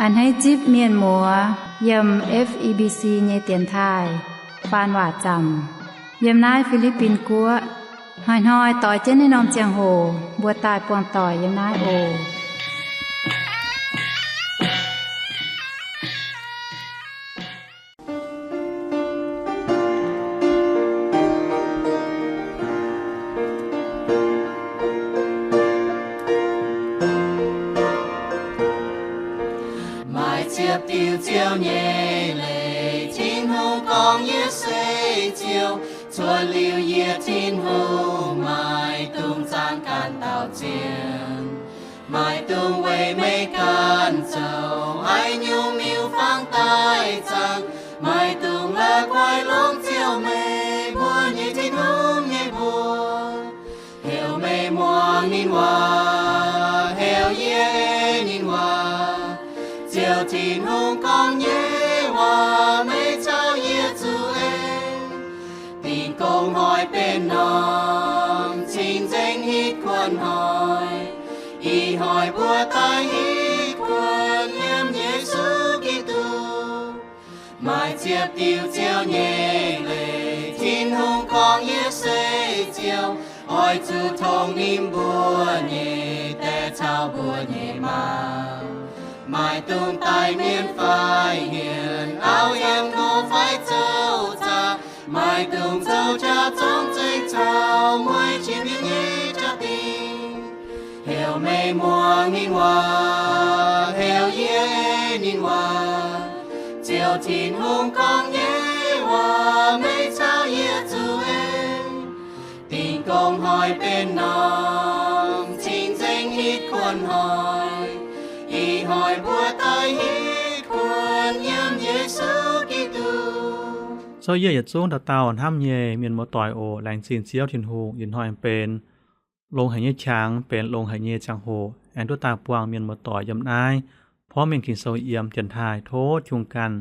A'hneiv zipv mienh muoz yiem F E B C nyei dienx taaih faan waac zaamc yiem naaiv Fi^li^bin Guoqv. Hnoi-hnoi doix jienv naaiv norm ziangh hoc mbuo daaih buangh doic yiem naaiv oc. Maaih ziepc diuh Ziouv nyei leiz, Tin-Hungh gorngv, Yie se Ziouv. Cuotv liuz yie, Tin-Hungh maiv dungx zaangc ganh dauh zien. Maiv dungx weic meih ganh zoux haaix nyungc miuc-fangx daaih zaangc. Maiv dungx la'guaih longc Ziouv, meih mbuo nyei Tin-Hungh, nyei mbuox. Heuc meih muangx ninh waac, heuc yie ei ninh waac. Ziouv Tin-Hungh gorngv nyei waac meih caux yie zuqc en. Dingh gong hnoi benx norm, cing-nzengc hitv kuonx hnoi. Ih hnoi mbuo daaih hitv kuonx yiem Yesu Giduc. Maaih ziepc diuh Ziouv nyei leiz, Tin-Hungh gorngv, Yie se Ziouv. Oix zuqc tongx ninh mbuo nyei daeh caux mbuo nyei maa. Maiv dungx daaih mienv fai hmien, auv yiem nor fai zoux zaqc. Maiv dungx zoux jaax zorngv zengc caux mueiz jiex mienv nyei jaa-dingh. Heuc meih muangx ninh waac, heuc yie ei ninh waac. Ziouv Tin-Hungh gorngv nyei waac meih caux yie zuqc en. Dingh gong hnoi benx norm, cing-nzengc hitv kuonx hnoi. Ih hnoi mbuo daaih hitv kuonx yiem Yesu Giduc. Souv yie yietc zungv dauh dauh hnamv nyei mienh muoz-doic oc. Laengz zingh Ziouv Tin-Hungh, ih hnoi benx longx haic nyei qangx, benx longx haic nyei ziangh hoc aengx duqv daaih buangh mienh muoz-doic yiem naaiv porv mengh Ging-Sou yiem dienx taaih. Tov Tin-Hungh ganh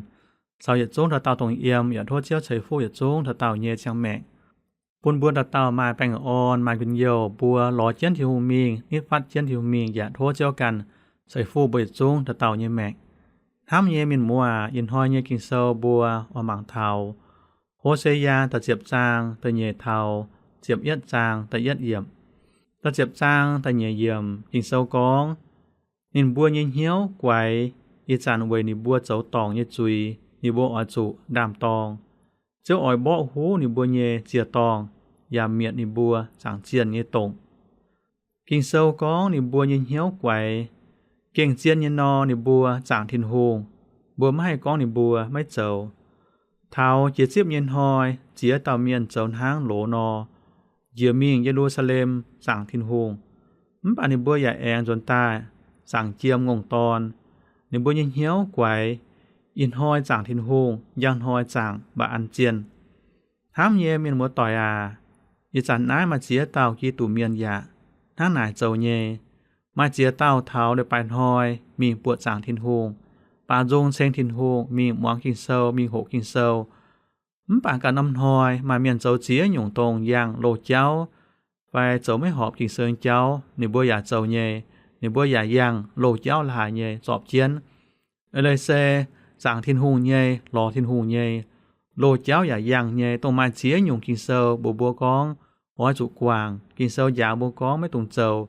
caux yietc zungv dauh dauh dongh yiem, yaac tov Ziouv ceix fuqv yietc zungv dauh dauh nyei ziangh maengc. Bun mbuo dauh dauh maaih baengh orn, maaih njien-youh, mbuo lorz jienv Tin-Hungh mingh, nitv fatv jienv Tin-Hungh mingh, yaac tov Ziouv ganh ceix fuqv mbuo yietc zungv dauh dauh nyei maengc. Hnamv nyei mienh muoz aac, ih hnoi nyei Ging-Sou mbuo oix mangc taux Ho^se^yaa da'ziepc zaang da'nyeic taux ziepc yietv zaang da'yietv yiemc. Da'ziepc zaang da'nyeic yiemc Ging-Sou gorngv, Ninh mbuo nyei hnyouv guaix, ih zanc weic ninh mbuo zoux dorngc nyei zuiz ninh mbuo oix zuqc ndaam-dorng. Ziouv oix mborqv huv ninh mbuo nyei ziec-dorngh, yaac mietc ninh mbuo zaangc zienh nyei dongc. Ging-Sou gorngv ninh mbuo nyei hnyouv guaix. Gengh zien nyei nor, ninh mbuo zaangc Tin-Hungh. Mbuo maiv haih gorngv ninh mbuo maiv zoux. Taux jiex zipv nyei hnoi, ziex dauh mienh zoux hnangv loz nor, njiec mingh Ye^lu^saa^lem zaangc Tin-Hungh. Mv baac ninh mbuo yaac aengx nzuonx daaih zaangc jiem ngongh dorn. Ninh mbuo nyei hnyouv guaix, ih hnoi zaangc Tin-Hungh, njang hnoi zaangc mba'an zienh. Hnamv nyei mienh muoz-doic aac, ih zanc naaiv maaih ziex dauh Giduc Mienh yaac hnangv naaic zoux nyei. Maaih ziex dauh taux leiz-baaix hnoi mingh buoqc zaangc Tin-Hungh, baaux nzung ceng Tin-Hungh, mingh muangx Ging-Sou, mingh hoqc Ging-Sou. Mv baac ganh norm hnoi maaih mienh zoux ziex nyungc dongh yangh loz-jauv fai zoux maiv horpc Ging-Sou nyei jauv, ninh mbuo yaac zoux nyei. Ninh mbuo yaac yangh loz-jauv la'haaix nyei zorpc jienv. Eix leiz se zaangc Tin-Hungh nyei, lorz Tin-Hungh nyei, loz-jauv yaac yangh nyei. Dongh maaih ziex nyungc Ging-Sou mbuox mbuo gorngv oix zuqc guangc, Ging-Sou njaaux mbuo gorngv maiv dungx zoux,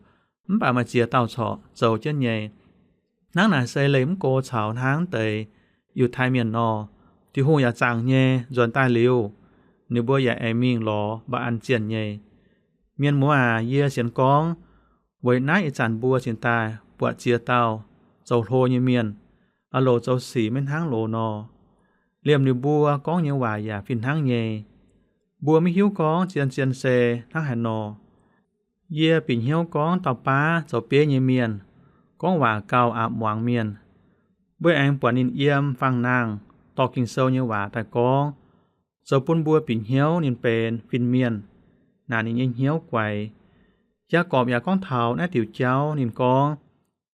mv baac maaih ziex dauh corc zoux jienv nyei. Hnangv naaic se leih mv go caux hnangv deix Yiutai Mienh nor, Tin-Hungh yaac zaangc nyei. Nzuonx daaih liuz, ninh mbuo yaac aengx mingh lorz mba'an zienh nyei. Mienh muoz aac, yie sienx gorngv weic naaiv ih zanc mbuo cingx daaih buatc ziex dauh zoux hlo nyei mienh, aah loc zoux sic maiv hnangv loz nor. Liemh ninh mbuo gorngv nyei waac yaac fih hnangv nyei. Mbuo maiv hiuv gorngv zien-zien se hnangv haaix nor. Yie bieqc hnyouv gorngv dauh baav zoux bieiv nyei mienh, gorngv waac gauh aqc muangx mienh. Mbuo aengx buatc ninh yiem fangx-nangh dorh Ging-Sou nyei waac daaih gorngv, zoux bun mbuo bieqc hnyouv ninh benx fin-mienh, naaic ninh nyei hnyouv guaix. Yaagorpc yaac gorngv taux naaiv diuc jauv. Ninh gorngv,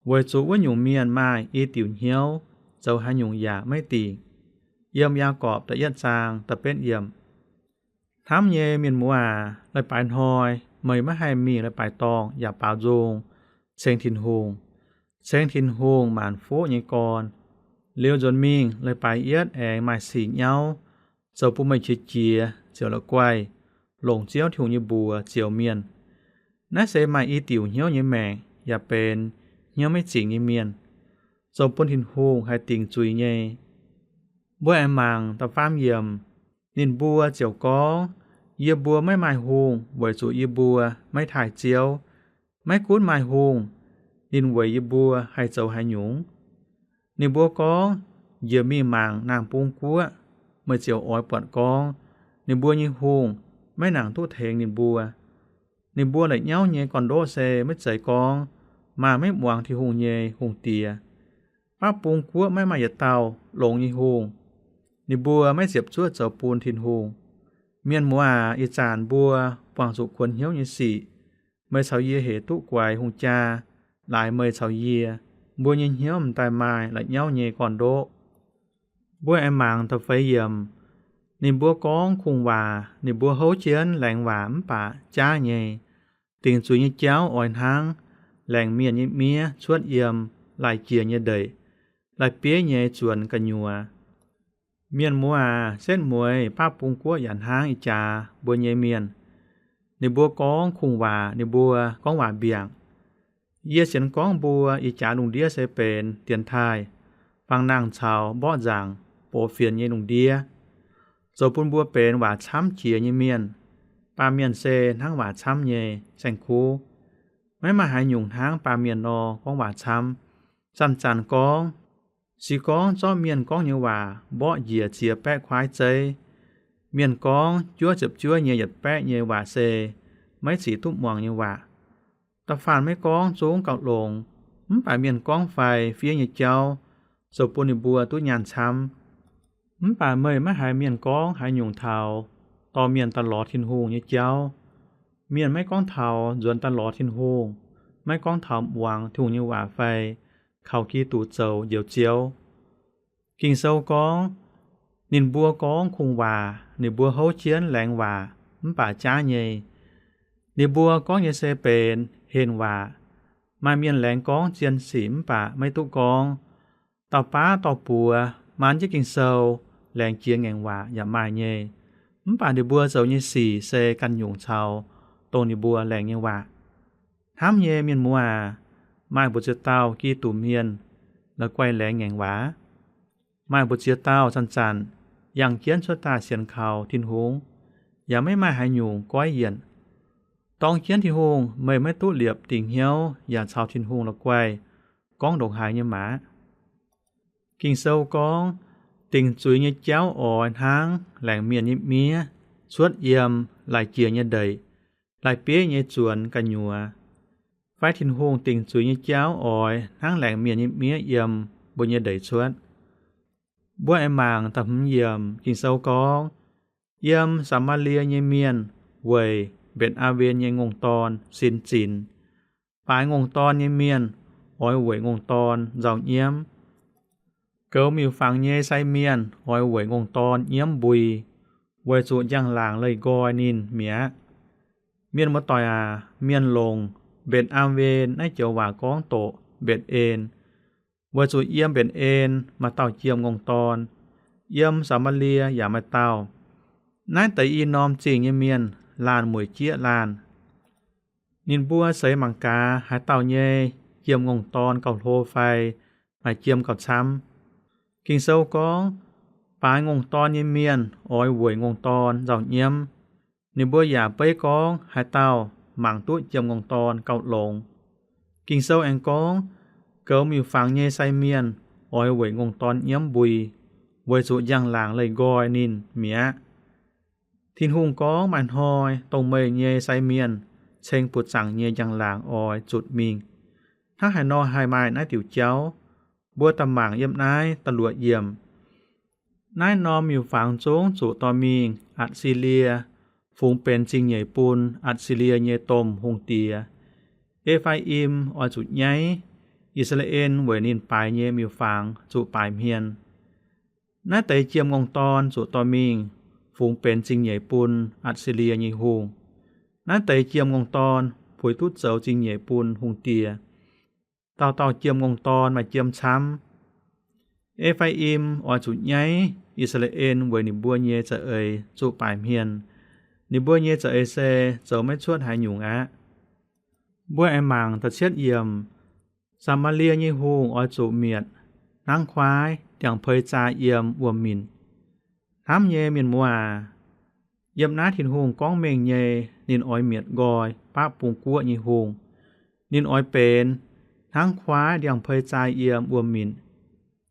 weic zuqc wuov nyungc mienh maaih i diuc hnyouv, zoux haaix nyungc yaac maiv dingc. Yiem Yaagorpc da'yietv zaang da'betv yiemc. Hnamv nyei mienh muoz aac, leiz-baaix hnoi meih maiv haih mingh leiz-baaix dorngh yaac baaux nzung ceng Tin-Hungh, ceng Tin-Hungh maanc fuqv nyei gorn, Liuz nzuonx mingh, leiz-baaix yietv aengx maaih sic nyauv zoux bun meih qiex jiez ziouc la'guaih longc Ziouv Tin-Hungh nyei mbuox zioux mienh. Naaiv se maaih i diuc hnyouv nyei maengc yaac benx hnyouv maiv zingc nyei mienh, zoux bun Tin-Hungh haih dingc zuiz nyei. Mbuo aengx mangc da'faam yiemc, ninh mbuo ziouc gorngv, Yie mbuo maiv maaih hungh, weic zuqc yie mbuo maiv taaih Ziouv. Maiv gunv maaih hungh, ninh weic yie mbuo haih zoux haaix nyungc? Ninh mbuo gorngv, Njiec mingh mangc naang-bung guoqv, meih ziouc oix buatc gorngv ninh mbuo nyei hungh maiv nangc duqv tengx ninh mbuo. Ninh mbuo la'nyauv nyei gorn-ndoqv se maiv zeiz gorngv maaih maiv muangx Tin-Hungh nyei hungh diex. Baav bung guoqv maiv maaih yietc dauh longx nyei hungh. Ninh mbuo maiv ziepc zuoqv zoux bun Tin-Hungh. Mienh muoz aac, ih zanc mbuo buangh zuqc kuonx hnyouv nyei sic, meih caux yie hec duqv guaix hungh jaa, laaix meih caux yie, mbuo nyei hnyouv m'daaih maaih la'nyauv nyei gorn-ndoqv. Mbuo aengx mangc da'feix yiemc. Ninh mbuo gorngv kungx-waac, ninh mbuo houv jienv laengz waac mv baac jaav nyei. Dingc zuiz nyei jauv oix hnangv laengc mienh nyei miev cuotv yiem lai-jiex nyei ndeic, lai-bieiv nyei zuonx gu'nyuoz. Mienh muoz aac, setv mueiz baav bung guoqv yaac hnangv ih jaax mbuo nyei mienh. Ninh mbuo gorngv kungx-waac, ninh mbuo gorngv waac mbiaangc. Yie sienx gorngv mbuo ih jaax lungh ndiev se benx dienx taaih, fangx nangh caux mborqv nzaangc, box fienx nyei lungh ndiev, zoux bun mbuo benx waac camv jiex nyei mienh. Baamh mienh se hnangv waac camv nyei saeng-kuv. Maiv maaih haaix nyungc hnangv baamh mienh nor gorngv waac camv. Zanc-zanc gorngv, se gorngv zorqv mienh gorngv nyei waac mborqv njiec ziex baeqv kuaaiv zeiv, mienh gorngv juov ziepc juov nyei yietc baeqv nyei waac se maiv zic duqv muangx nyei waac. Da'faanh maiv gorngv zungv gauh longx, mv baac mienh gorngv fai fiev nyei jauv zoux bun ninh mbuo duqv nyaanh camv. Mv baac meih maiv haiz mienh gorngv haaix nyungc taux dorh mienh daaih lorz Tin-Hungh nyei jauv. Mienh maiv gorngv taux nzuonx daaih lorz Tin-Hungh, maiv gorngv taux muangx Tin-Hungh nyei waac fai kaux Giduc zoux Njoux Ziouv. Ging-Sou gorngv, ninh mbuo gorngv kungx-waac, ninh mbuo houv jienv laengz waac mv baac jaav nyei. Ninh mbuo gorngv nyei se benx henh waac. Maaih mienh laengz gorngv zien sic mv baac maiv duqv gorngv. Dauh baav dorh buoz maan jienv Ging-Sou, laengz jiex ngaengc waac yaac maaih nyei. Mv baac ninh mbuo zoux nyei sic se ganh nyungc caux dongh ninh mbuo laengz nyei waac. Hnamv nyei mienh muoz aac, maaih mbu'ziex dauh Giduc mienh la'guaih laengz ngaengc waac? Maaih mbu'ziex dauh zanc-zanc yangh jienv cuotv daaih sienx kaux Tin-Hungh, yaac maiv maaih haaix nyungc goiv yienc. Dorng jienv Tin-Hungh, meih maiv duqv liepc dingc hnyouv yaac caux Tin-Hungh la'guaih gorngv ndongc haaix nyei maah! Ging-Sou gorngv, dingc zuiz nyei jauv oix hnangv laengc mienh nyei miev cuotv yiem lai-jiex nyei ndeic, lai-bieiv nyei zuonx gu'nyuoz. Fai Tin-Hungh dingc zuiz nyei jauv oix hnangv laengc mienh nyei miev yiem mbuo nyei ndeic cuotv. Mbuo aengx mangc da'hmz yiemc. Ging-Sou gorngv, yiem Saa^maa^lie nyei mienh weic Mbetc^aa^wen nyei ngongh dorn sin zinx. Baaix ngongh dorn nyei mienh oix weic ngongh dorn nzauh nyiemv. Goux miuc-fangx nyei sai mienh oix weic ngongh dorn nyiemv mbui, weic zuqc njang-laangc leih nqoi ninh mi'aqv. Mienh muoz-doic aac, mienh longc Mbetc^aa^wen naaiv joux waac gorngv doqc Mbetc^en, weic zuqc yiem Mbetc^en maaih dauh jiem ngongh dorn, yiem Saa^maa^lie yaac maaih dauh. Naaiv deix i norm zingh nyei mienh laanh mueic jieqv laanh. Ninh mbuo seix mangc gaax haaix dauh nyei jiem ngongh dorn gauh hlo fai maaih jiem gauh camv. Ging-Sou gorngv, baaix ngongh dorn nyei mienh oix weic ngongh dorn nzauh nyiemv. Ninh mbuo yaac beiv gorngv haaix dauh mangc duqv jiem ngongh dorn gauh longx. Ging-Sou aengx gorngv, goux miuc-fangx nyei sai mienh oix weic ngongh dorn nyiemv mbui, weic zuqc njang-laangc leih nqoi ninh mi'aqv. Tin-Hungh gorngv, maaih hnoi dongh meih nyei sai mienh ceng buoz-zaangc nyei njang-laangc oix zutc mingh. Hnangv haaix nor haih maaih naaiv diuc jauv? Mbuo daaih mangc yiem naaiv da'luoqc yiemc. Naaiv norm miuc-fangx zungv zuqc dorh mingh Atc^si^lie, fungx benx zingh nyeic bun Atc^si^lie nyei domh hungh diex. E^faa^im oix zuqc nyaiv. I^saa^laa^en weic ninh baaix nyei miuc-fangx zuqc baaix hmien. Naaiv deix jiem ngongh dorn zuqc dorh mingh fungx benx zingh nyeic bun Atc^si^lie nyei hungh. Naaiv deix jiem ngongh dorn puix duqv zoux zingh nyeic bun hungh diex. Dauh dauh jiem ngongh dorn maaih jiem camv. E^faa^im oix zuqc nyaiv I^saa^laa^en weic ninh mbuo nyei za'eix zuqc baaic hmien. Ninh mbuo nyei za'eix se zoux maiv cuotv haaix nyungc aqv. Mbuo aengx mangc da'cietv yiemc. Saa^maa^lie nyei hungh oix zuqc mietc, hnangv kuaaiv ndiangx-pei zaa yiem wuom-minc. Hnamv nyei mienh muoz aac, yiem naaiv Tin-Hungh gorngv mengh nyei, ninh oix mietc nqoi baqv bung guoqv nyei hungh. Ninh oix benx hnangv kuaaiv ndiangx-pei zaa yiem wuom-minc.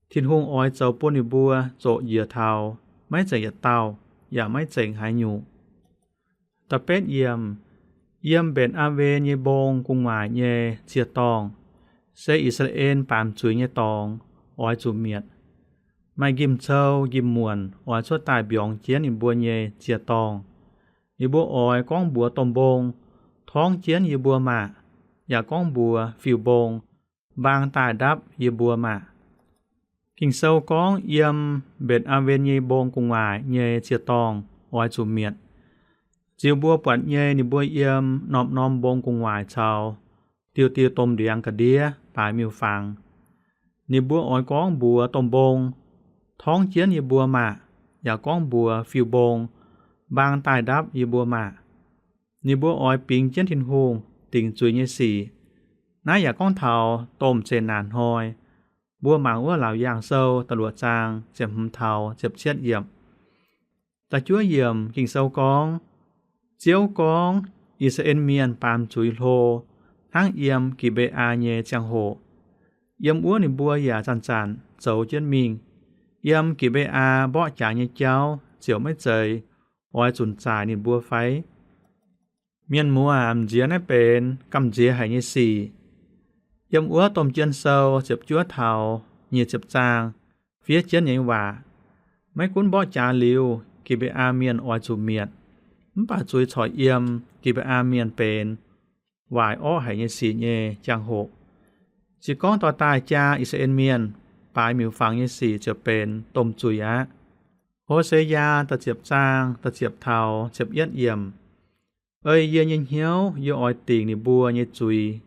Tin-Hungh oix zoux bun ninh mbuo zoqc njiec taux maiv zeiz yietc dauh yaac maiv zengc haaix nyungc. Da'betv yiemc. Yiem Mbetc^aa^wen nyei mbong gu'nguaaic nyei ziec-dorngh, se I^saa^laa^en baamz zuiz nyei dorngx, oix zuqc mietc. Maaih njimv-cou njimv-muonc oix cuotv daaih mbiorngz jienv ninh mbuo nyei ziec-dorngh. Ninh mbuo oix gorngv mbuox domh mbong, Torngv jienv yie mbuo maah! Yaac gorngv mbuox fiuv-mbong, Mbaang daaih ndapv yie mbuo maah! Ging-Sou gorngv yiem Mbetc^aa^wen nyei mbong gu'nguaaic nyei ziec-dorngh oix zuqc mietc. Ziux mbuo buatc nyei, ninh mbuo yiem norm-norm mbong gu'nguaaic caux diuh diuh domh ndiangx ga'ndiev baaix miuc-fangx. Ninh mbuo oix gorngv mbuox domh mbong, Torngv jienv yie mbuo maah! Yaac gorngv mbuox fiuv-mbong, Mbaang daaih ndapv yie mbuo maah! Ninh mbuo oix bingx jienv Tin-Hungh dingc zuiz nyei sic. Naaiv yaac gorngv taux domh zeqc naanc hnoi. Mbuo mangc wuov Laauc Yaangh Sou da'luoqc zaang ziepc hmz taux ziepc cietv yiemc. Da'juov yiemc Ging-Sou gorngv, Ziouv gorngv, I^saa^laa^en Mienh baamz zuiz hlo hnangv yiem Gi^mbe^aa nyei ziangh hoc. Yiem wuov ninh mbuo yaac zanc-zanc zoux jienv mingh. Yiem Gi^mbe^aa mborqv jaax nyei jauv ziouc maiv zeiz oix zunc zaaic ninh mbuo fai? Mienh muoz aac, m'nziex naaiv benx gamh nziex haic nyei sic. Yiem wuov Domh Jien Sou ziepc juov taux nyic ziepc zaang fiev jienv nyei waac, maiv gunv mborqv jaax liuz Gi^mbe^aa Mienh oix zuqc mietc, mv baac zuiz corc yiem Gi^mbe^aa Mienh benx waaic orqv haic nyei sic nyei jangx-hoc. Se gorngv dorh daaih jaa I^saa^laa^en Mienh, baaix miuc-fangx nyei sic ziouc benx domh zuiz aqv. Ho^se^yaa da'ziepc zaang da'ziepc taux ziepc yietv yiemc. Ei yie nyei hnyouv yie oix dingc ninh mbuo nyei zuiz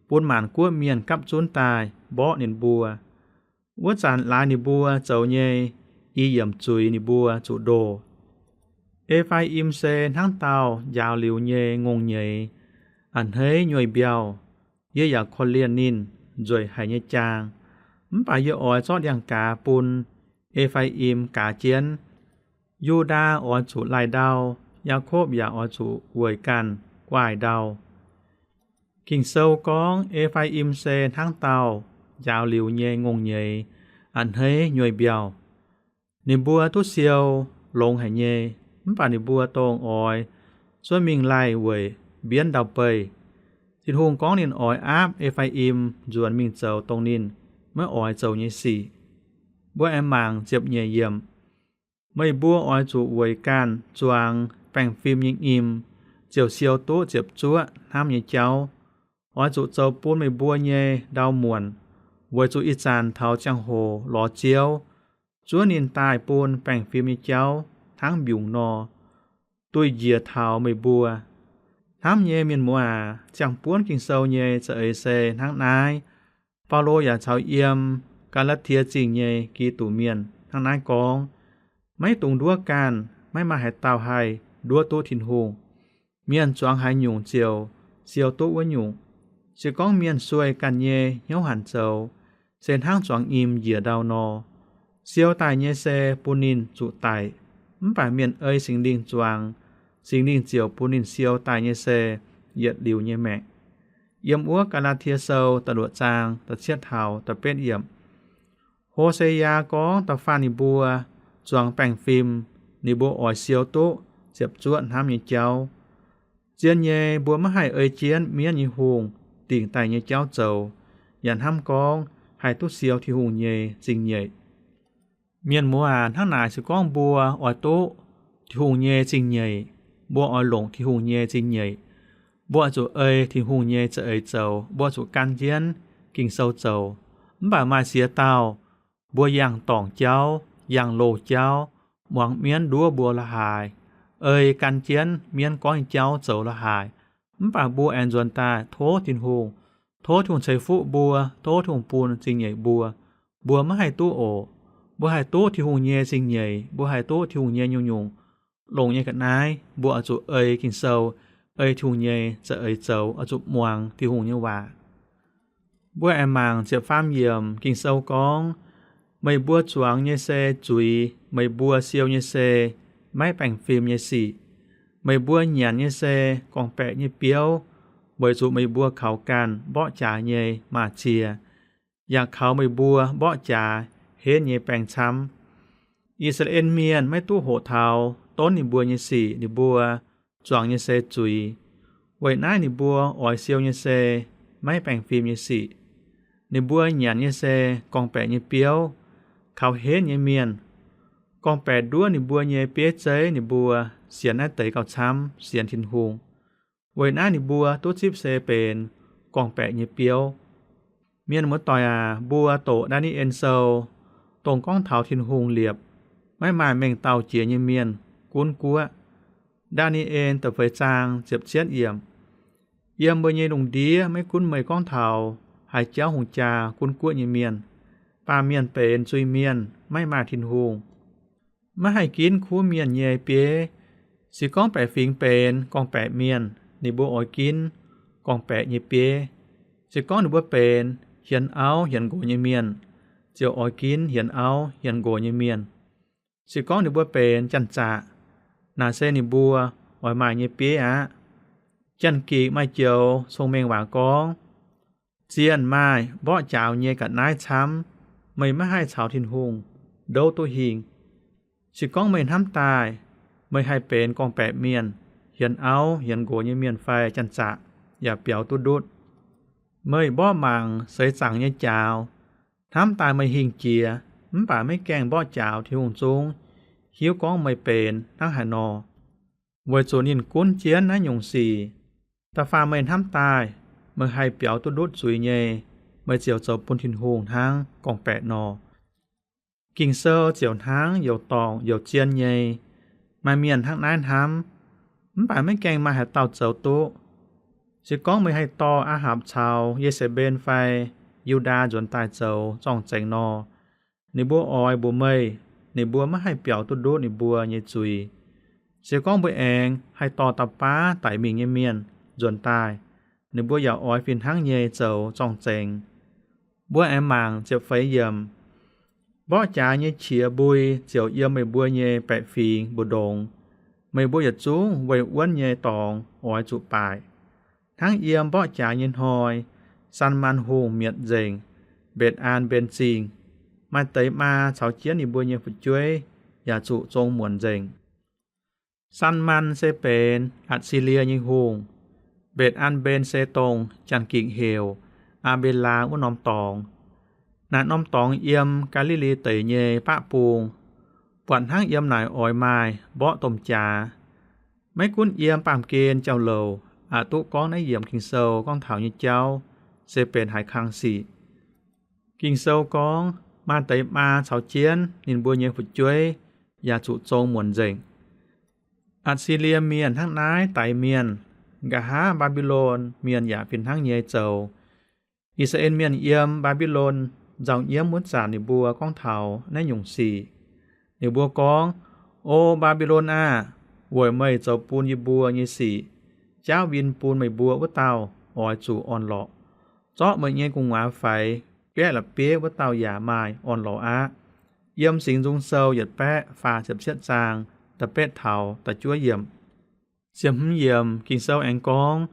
bun maanc guoqv mienh gapv zunv daaih mborqv ninh mbuo. Wuov zanc laaix ninh mbuo zoux nyei, i yiemc zuiz ninh mbuo zuqc ndoh. E^faa^im se hnangv dauh njaaux liuz nyei ngongh nyeiz, a'hneiv nyueih mbiauh. Yie yaac korv-lienh ninh nzueic haic nyei jaang. Mv baac yie oix zorqv ndiangx-gaaz bun E^faa^im gaaz jienv. Yu^ndaa oix zuqc laih ndau, Yaakopv yaac oix zuqc weic ganh guaaih ndau. Ging-Sou gorngv E^faa^im se hnangv dauh njaaux liuz nyei ngongh nyeiz, a'hneiv nyueih mbiauh. Ninh mbuo duqv siou longx haic nyei, mv baac ninh mbuo dongh oix zuov mingh laih weic mbienv ndau-beih. Tin-Hungh gorngv ninh oix aapv E^faa^im nzuonx mingh zoux dongh ninh maiv oix zoux nyei sic. Mbuo aengx mangc ziepc nyeic yiemc. Meih mbuo oix zuqc weic ganh zuangx baengh fim nyei nyim, ziouc siou duqv ziepc zuoqv hnamv nyei jauv. Oix zuqc zoux bun meih mbuo nyei ndau-muonc, weic zuqc ih zanc taux ziangh hoc lorz Ziouv, zuov ninh daaih bun baengh fim nyei jauv hnangv mbiungc nor, duih njiec taux meih mbuo. Hnamv nyei mienh muoz aac, ziangh buonv Ging-Sou nyei za'eix se hnangv naaiv. Baulo yaac caux yiem Gaa^laa^tie Zingh nyei Giduc Mienh hnangv naaiv gorngv, maiv dungx nduov ganh, maiv maaih haaix dauh haih nduov duqv Tin-Hungh. Mienh zuangx haaix nyungc ziouc siou duqv wuov nyungc. Se gorngv mienh sueih ganh nyei hnyouv hanc zoux, se hnangv zuangx nyim njiec ndau nor. Siou daaih nyei se bun ninh zuqc daic, mv baac mienh ei Singx Lingh zuangx, Singx Lingh ziouc bun ninh siou daaih nyei se yietc liuz nyei maengc. Yiem wuov Gaa^laa^tie Sou da'luoqc zaang da'cietv taux da'betv yiemc. Ho^se^yaa gorngv da'faanh ninh mbuo zuangx baengh fim, ninh mbuo oix siou duqv ziepc zuoqv hnamv nyei jauv. Zien nyei, mbuo maiv haih ei jienv mienv nyei hungh dingc daaih nyei jauv zoux, yaac hnamv gorngv haih duqv siou Tin-Hungh nyei zingh-nyeic. Mienh muoz aac, hnangv naaic se gorngv mbuo oix duqv Tin-Hungh nyei zingh-nyeic, mbuo oix longc Tin-Hungh nyei zingh-nyeic, mbuo oix zuqc ei Tin-Hungh nyei za'eix zoux, mbuo oix zuqc gan jienv Ging-Sou zoux. Mv baac maaih ziex dauh, mbuo yangh dorngc jauv, yangh loz-jauv, muangx mienv nduov mbuo la'haaix, ei gan jienv mienv gorngv nyei jauv zoux la'haaix, mv baac mbuo aengx nzuonx daaih tov Tin-Hungh, tov Tin-Hungh ceix fuqv mbuo, tov Tin-Hungh bun zingh-nyeic mbuo, mbuo maiv haih duqv oc. Mbuo haih duqv Tin-Hungh nyei zingh nyeic, mbuo haih duqv Tin-Hungh nyei nyungc-nyungc longx nyei ga'naaiv, mbuo oix zuqc ei Ging-Sou, ei Tin-Hungh nyei za'eix zoux, oix zuqc muangx Tin-Hungh nyei waac. Mbuo aengx mangc ziepc faam yiemc. Ging-Sou gorngv, meih mbuo zuangx nyei se zuiz, meih mbuo siou nyei se maiv baengh fim nyei sic. Meih mbuo nyanc nyei se gorngv-baeqc nyei biouv, weic zuqc meih mbuo kaux ganh mborqv jaax nyei maaz-cie, yaac kaux meih mbuo mborqv jaax henv nyei baeng camv. I^saa^laa^en Mienh maiv duqv hoqc taux donv ninh mbuo nyei sic, ninh mbuo zuangx nyei se zuiz. Weic naaiv ninh mbuo oix siou nyei se maiv baengh fim nyei sic. Ninh mbuo nyanc nyei se gorngv-baeqc nyei biouv, kaux henv nyei mienh. Gorngv-baeqc nduov ninh mbuo nyei bieiv zeiv, ninh mbuo sienx naaiv deix gauh camv sienx Tin-Hungh. Weic naaiv ninh mbuo duqv zipv se benx gorngv-baeqc nyei biouv. Mienh muoz-doic aac, mbuo doqc Ndaa^ni^en Sou, dongh gorngv taux Tin-Hungh liepc maiv maaih mengh dauh jiex nyei mienh gunv guoqv. Ndaa^ni^en da'feix zaang ziepc cietv yiemc. Yiem mbuo nyei lungh ndiev maiv gunv meih gorngv taux haaix jauv hungh jaa gunv guoqv nyei mienh, baamh mienh benx zuiz-mienh, maiv maaih Tin-Hungh. Maiv haih ginv kuv mienh nyei bieiv. Se gorngv baeqc fingx benx gorngv-baeqc mienh, ninh mbuo oix ginv gorngv-baeqc nyei bieiv. Se gorngv ninh mbuo benx hienx auv hienx nqox nyei mienh, ziouc oix ginv hienx auv hienx nqox nyei mienh. Se gorngv ninh mbuo benx janx-zaqc, naaic se ninh mbuo oix maaih nyei bieiv aqv. Janx-gikc maaih joux cong-mengh waac gorngv, zienh maaih mborqv jaax nyei ga'naaiv camv, meih maiv haih caux Tin-Hungh ndouv duqv hingh. Se gorngv meih hnamv daaih, meih haih benx gorngv-baeqc mienh, hienx auv hienx nqox nyei mienh fai janx-zaqc, yaac biaux duqv ndutv. Meih mborqv mangc seix zaangc nyei jaax, hnamv daaih meih hingh jiex, mv baac maiv gaengh mborqv jaax Tin-Hungh zungv hiuv gorngv meih benx hnangv haaix nor, weic zuqc ninh gunv jienv naaiv nyungc sic. Da'faanh meih hnamv daaih, meih haih biaux duqv ndutv zuiz nyei, meih ziouc zoux bun Tin-Hungh hnangv gorngv-baeqc nor. Ging-Sou ziouc hnangv youc dorngc youc zien nyei. Maaih mienh hnangv naaiv hnamv, mv baac maiv gaengh maaih haaix dauh zoux duqv. Se gorngv meih haih dorh Aa^hapc caux Ye^saa^mben fai Yu^ndaa nzuonx daaih zoux zorng-zengx nor, ninh mbuo oix mbuox meih, ninh mbuo maiv haih biaux duqv ndutv ninh mbuo nyei zuiz. Se gorngv mbuo aengx haih dorh da'baav daic mingh nyei mienh nzuonx daaih, ninh mbuo yaac oix fih hnangv nyei zoux zorng-zengx. Mbuo aengx mangc ziepc feix yiemc. Mborqv jaax nyei qiex mbui ziouc yiem meih mbuo nyei baeqc fingx mbu'ndongx. Meih mbuo yietc zungv weih wuonv nyei dorngx oix zuqc baaic. Hnangv yiem mborqv jaax nyei hnoi, San^man Hungh mietc nzengc Mbetc^an^mben Zingh. Maaih deix maa caux jienv ninh mbuo nyei fu'jueiv yaac zuqc zong muonc nzengc. San^man se benx Atc^si^lie nyei hungh. Mbetc^an^mben se dongh janx-gikc heuc Aa^mbe^laa wuov norm dorngx. Naaic norm dorngx yiem Gaa^li^li Deic nyei baqv bung, buatc hnangv yiem naaic oix maaih mborqv domh jaax. Maiv gunv yiem baamh gen jauv-louc aqc duqv gorngv naaiv yiemc Ging-Sou gorngv taux nyei jauv se benx haaix kang sic. Ging-Sou gorngv maaih deix maa caux jienv ninh mbuo nyei fu'jueiv yaac zuqc zong muonc nzengc. Atc^si^lie Mienh hnangv naaiv daix mienh, nqa'haav Mbaa^mbi^lon Mienh yaac fih hnangv nyei zoux. I^saa^laa^en Mienh yiem Mbaa^mbi^lon nzauh nyiemv wuov zanc ninh mbuo gorngv taux naaiv nyungc sic. Ninh mbuo gorngv, O Mbaa^mbi^lon aah! Weic meih zoux bun yie mbuo nyei sic, jaauv win bun meih mbuo wuov dauh oix zuqc orn-lorqc. Zorqv meih nyei gu'nguaaz faix, gaeqv la'bieiv wuov dauh yaac maaih orn-lorqc aqv. Yiem Singx Nzung Sou yietc baeqv faah ziepc cietv zaang da'betv taux da'juov yiemc. Ziepc hmz yiemc Ging-Sou aengx gorngv,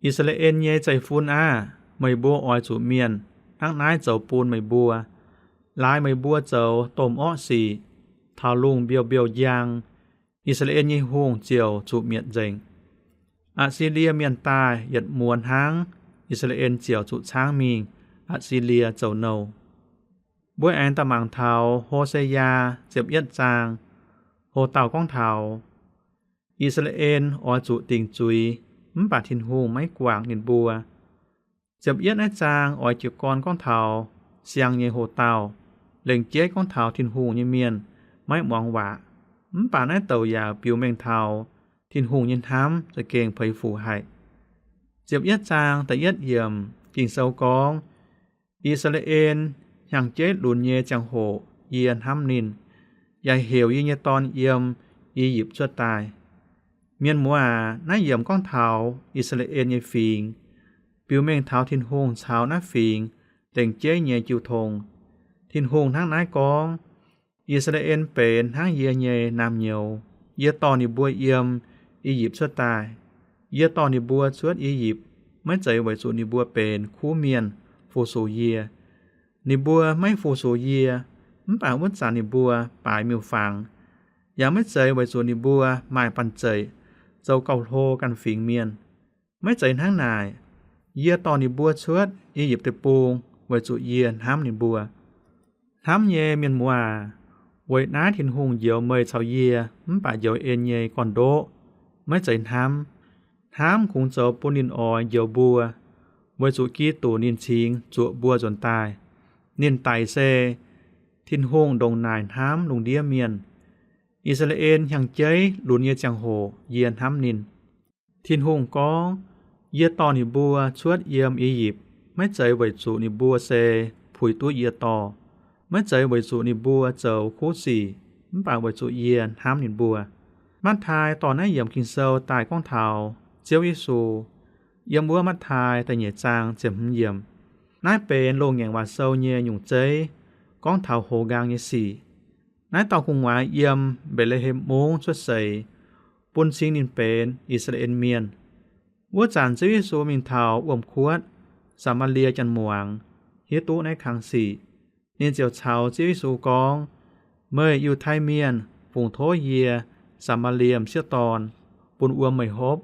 I^saa^laa^en nyei zeiv-fun aah! Meih mbuo oix zuqc mienh hnangv naaiv zoux bun meih mbuo. Laaix meih mbuo zoux domh orqv sic, taux lungh mbiouh mbiouh njang, I^saa^laa^en nyei hungh ziouc zuqc mietc nzengc. Atc^si^lie Mienh daaih yietc muonz hnangv, I^saa^laa^en ziouc zuqc caangv mingh Atc^si^lie zoux nouh. Mbuo aengx daaih mangc taux Ho^se^yaa ziepc yietv zaang. Ho dauh gorngv taux I^saa^laa^en oix zuqc dingc zuiz, mv baac Tin-Hungh maiv guangc ninh mbuo. Ziepc yietv naaiv zaang oix jiez gorn gorngv taux siang nyei ho dauh, lengc jeiv gorngv taux Tin-Hungh nyei mienh maiv muangx waac, mv baac naaiv douc yaac biux mengh taux Tin-Hungh nyei hnamv za'gengh peix fuc haic. Ziepc yietv zaang da'yietv yiemc Ging-Sou gorngv, I^saa^laa^en hnyangx-jeiv lunx nyei ziangh hoc yie hnamv ninh, yaac heuc yie nyei dorn yiem I^yipv cuotv daaih. Mienh muoz aac, naaiv yiemc gorngv taux I^saa^laa^en nyei fingx, biux mengh taux Tin-Hungh caux naaiv fingx dengc jeiv nyei jiu tong. Tin-Hungh hnangv naaiv gorngv, I^saa^laa^en benx hnangv yie nyei naamh nyouz. Yie dorh ninh mbuo yiem I^yipv cuotv daaih. Yie dorh ninh mbuo cuotv I^yipv maiv zeiz weic zuqc ninh mbuo benx kuv mienh fu-sux yie. Ninh mbuo maiv fu-sux yie, mv baac wuov zanc ninh mbuo baaix miuc-fangx, yaac maiv zeiz weic zuqc ninh mbuo maaih banh zeic zoux gauh hlo ganh fingx mienh. Maiv zeiz hnangv naaic. Yie dorh ninh mbuo cuotv I^yipv Deic-Bung weic zuqc yie hnamv ninh mbuo. Hnamv nyei mienh muoz aac, weic naaiv Tin-Hungh njoux meih caux yie mv baac njoux en nyei gorn-ndoqv, maiv zeiz hnamv. Hnamv kungx zoux bun ninh oix njoux mbuo, weic zuqc Giduc ninh cingx zuoqc mbuo nzuonx daaih. Ninh daic se Tin-Hungh ndongc naaic hnamv lungh ndiev mienh. I^saa^laa^en hnyangx-jeiv lunx nyei ziangh hoc yie hnamv ninh. Tin-Hungh gorngv, Yie dorh ninh mbuo cuotv yiem I^yipv maiv zeiz weic zuqc ninh mbuo se puix duqv yie dorh, maiv zeiz weic zuqc ninh mbuo zoux kuv sic, mv baac weic zuqc yie hnamv ninh mbuo. Matv^tai dorh naaiv yiemc Ging-Sou daaih gorngv taux Ziouv Yesu. Yiem wuov Matv^tai da'nyeic zaang ziepc hmz yiemc. Naaiv benx loz-ngaengc waac sou nyei nyungc zeiv, gorngv taux hoz nqaang nyei sic. Naaiv dauh gu'nguaaz yiem Mbetc^le^hem Mungv cuotv seix, bun cing ninh benx I^saa^laa^en Mienh. Wuov zanc Ziouv Yesu mingh taux wuom-kuotv, Saa^maa^lie Janx-muangz, hiuv duqv naaiv kang sic. Ninh ziouc caux Ziouv Yesu gorngv, Meih Yiutai Mienh fungc tov yie, Saa^maa^lie m'sieqv dorn, bun wuom meih hopv,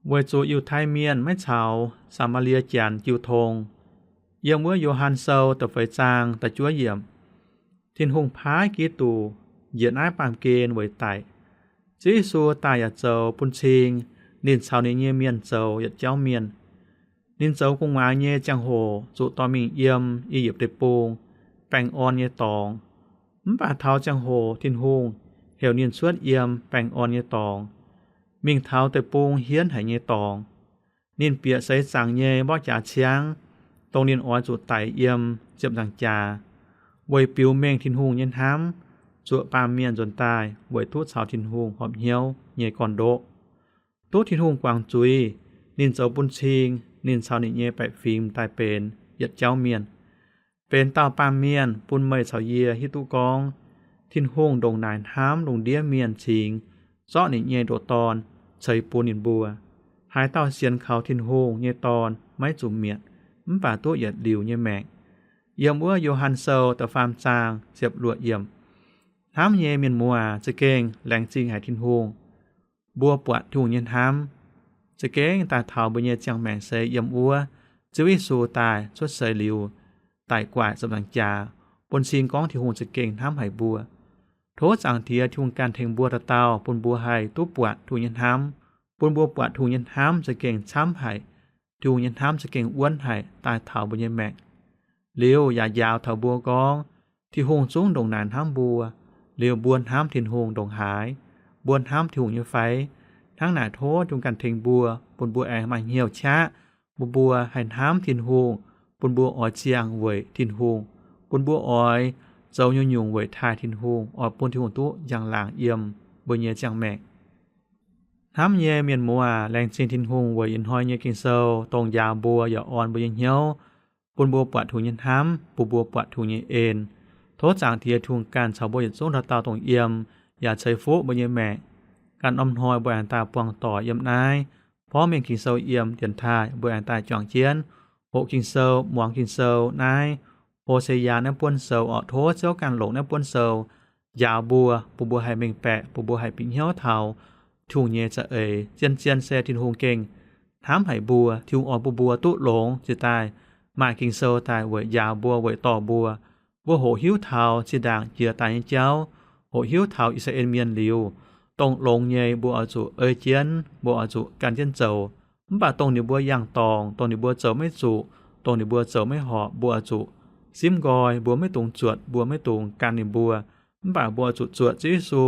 weic zuqc Yiutai Mienh maiv caux Saa^maa^lie Janx jiu tong. Yiem wuov Yo^han Sou da'feix zaang da'juov yiemc, Tin-Hungh paaiv Giduc njiec naaiv baamh gen weic daic. Ziouv Yesu daaih yaac zoux bun cing ninh caux ninh nyei mienh zoux yietc jauv mienh. Ninh zoux gu'nguaaz nyei ziangh hoc zuqc dorh mingh yiem I^yipv Deic-Bung, baengh orn nyei dorngx. Mv baac taux ziangh hoc Tin-Hungh heuc ninh cuotv yiem baengh orn nyei dorngx, mingh taux deic-bung hienv haic nyei dorngx. Ninh bieqc seix zaangc nyei mborqv jaax ciangv, dongh ninh oix zuqc daic yiem ziepc nzaangc jaax, weic biux mengh Tin-Hungh nyei hnamv, zuoqc baamh mienh nzuonx daaih weic duqv caux Tin-Hungh horpc hnyouv nyei gorn-ndoqv. Duqv Tin-Hungh guangc zuiz, ninh zoux bun cing ninh caux ninh nyei baeqc fingx daaih benx yietc jauv mienh, benx dauh baamh mienh bun meih caux yie hiuv duqv gorngv Tin-Hungh ndongc naaic hnamv lungh ndiev mienh cingx zorqv ninh nyei ndoqc Dorn ceix bun ninh mbuo. Haaix dauh sienx kaux Tin-Hungh nyei Dorn maiv zuqc mietc, mv baac duqv yietc liuz nyei maengc. Yiem wuov Yo^han Sou da'faam zaang ziepc luoqc yiemc. Hnamv nyei mienh muoz, za'gengh laengz zingh haic Tin-Hungh. Mbuo buatc Tin-Hungh nyei hnamv za'gengh daaih taux mbuo nyei ziangh maengc se yiem wuov Ziouv Yesu daaih cuotv seix liuz, daic guaaic ziepc nzaangc jaax, bun cing gorngv Tin-Hungh za'gengh hnamv haic mbuo. Tov Zaangc Diex Tin-Hungh ganh tengx mbuo dauh dauh, bun mbuo haih duqv buatc Tin-Hungh nyei hnamv, bun mbuo buatc Tin-Hungh nyei hnamv za'gengh camv haic, Tin-Hungh nyei hnamv za'gengh wuonv haic daaih taux mbuo nyei maengc. Liuz yaac njaaux taux mbuo gorngv, Tin-Hungh zungv ndongc naaic hnamv mbuo, liuz mbuo hnamv Tin-Hungh ndongc haaix? Mbuo hnamv Tin-Hungh nyei fai? Hnangv naaic tov Tin-Hungh ganh tengx mbuo, bun mbuo aengx maaih hnyouv qaqv, bun mbuo haih hnamv Tin-Hungh, bun mbuo oix ziangh weic Tin-Hungh, bun mbuo oix zoux nyungc-nyungc weic taaih Tin-Hungh, oix bun Tin-Hungh duqv njang-laangc yiem mbuo nyei ziangh maengc. Hnamv nyei mienh muoz aac, laengz zingh Tin-Hungh weic ih hnoi nyei Ging-Sou, dongh njaaux mbuo yaac orn mbuo nyei hnyouv, bun mbuo buatc Tin-Hungh nyei hnamv, bun mbuo buatc Tin-Hungh nyei en. Tov Zaangc Diex Tin-Hungh ganh caux mbuo yietc zungv dauh dauh dongh yiem, yaac ceix fuqv mbuo nyei maengc. Ganh norm hnoi mbuo aengx daaih buangh doic yiem naaiv porv mengh Ging-Sou yiem dienx taaih, mbuo aengx daaih juangc jienv hoqc Ging-Sou, muangx Ging-Sou naaiv Ho^se^yaa naaiv buonv sou orqc. Tov Ziouv ganh longc naaiv buonv sou njaaux mbuo, bun mbuo haih mengh baeqc, bun mbuo haih bieqc hnyouv taux Tin-Hungh nyei za'eix. Zien-zien se Tin-Hungh gengh hnamv haic mbuo. Tin-Hungh oix bun mbuo duqv longx ziouc daaih maaih Ging-Sou daaih weic njaaux mbuo, weic dorh mbuo. Mbuo hoqc hiuv taux zinh ndaangc jiex daaih nyei jauv, hoqc hiuv taux I^saa^laa^en Mienh liuz, dongh longx nyei mbuo oix zuqc ei jienv, mbuo oix zuqc gan jienv zoux. Mv baac dongh ninh mbuo yangh dorngc, dongh ninh mbuo zoux maiv zuqc, dongh ninh mbuo zoux maiv horpc, mbuo oix zuqc simv nqoi, mbuo maiv dungx zuotc, mbuo maiv dungx gan ninh mbuo. Mv baac mbuo oix zuqc zuotc Ziouv Yesu,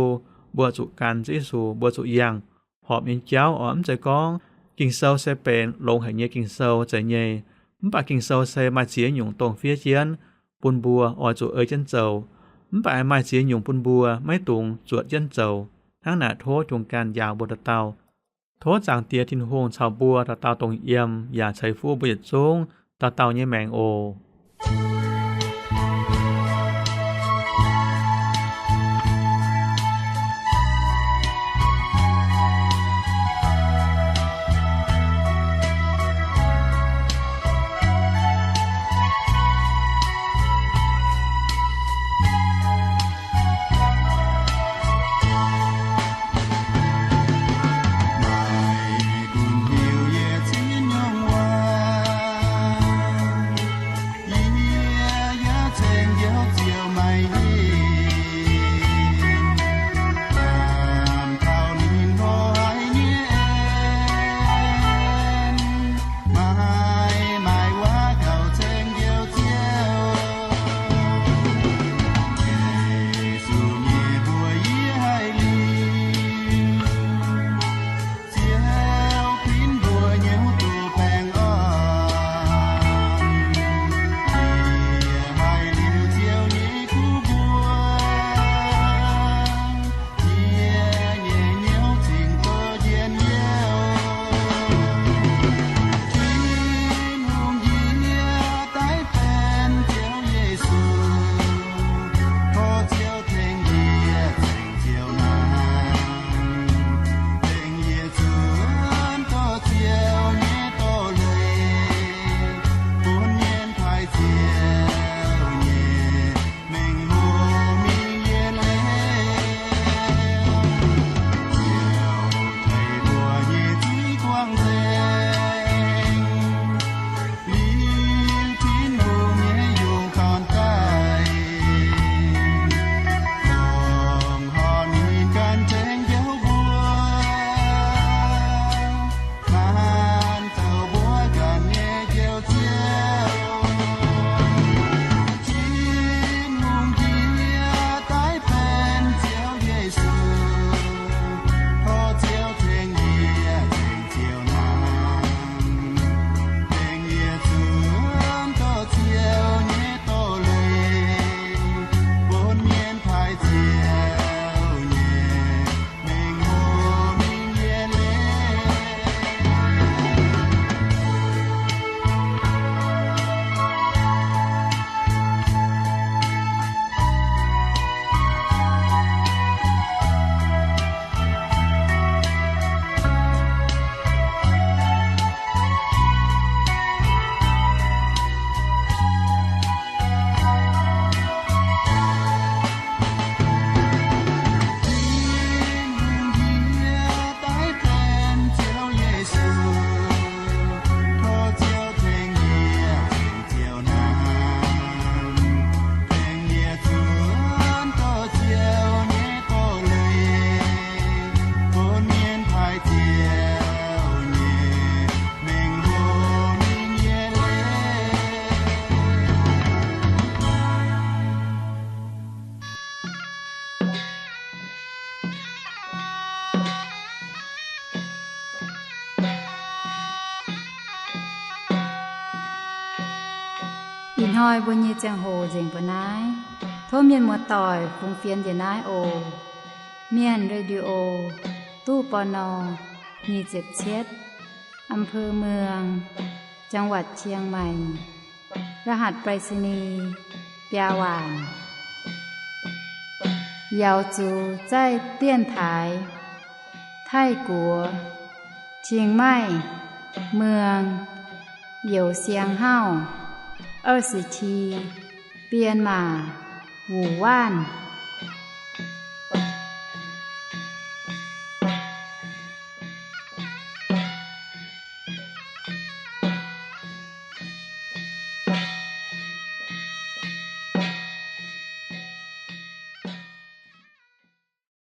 mbuo oix zuqc gan Ziouv Yesu, mbuo zuqc yangh horpc nyei jauv oc. Mv zeiz gorngv Ging-Sou se benx longx haic nyei Ging-Sou zeiz nyei, mv baac Ging-Sou se maaih ziex nyungc dongh fiev jienv bun mbuo oix zuqc ei jienv zoux. Mv baac maaih ziex nyungc bun mbuo maiv dungx zuotc jienv zoux. Hnangv naaic tov juang ganh njaaux mbuo dauh dauh. Tov Zaangc Diex Tin-Hungh caux mbuo dauh dauh dongh yiem yaac ceix fuqv mbuo yietc zungv dauh dauh nyei maengc oc. Ih hnoi mbuo nyei ziangh hoc nzengc mbuo naaiv. Tov mienh muoz-doic fungx fienx njiec naaiv oc. Mienh Radio, ตู้ ปณ. nyic ziepc cietv, อำเภอเมือง จังหวัดเชียงใหม่ รหัสไปรษณีย์ biaa waanc. Yaux zuqc zaih dienx taaix Taiv-Guoqv, Chiang Mai, Muang, Youz Siang Hauv, 二十七, Bienh Maac, Wuc Waanv.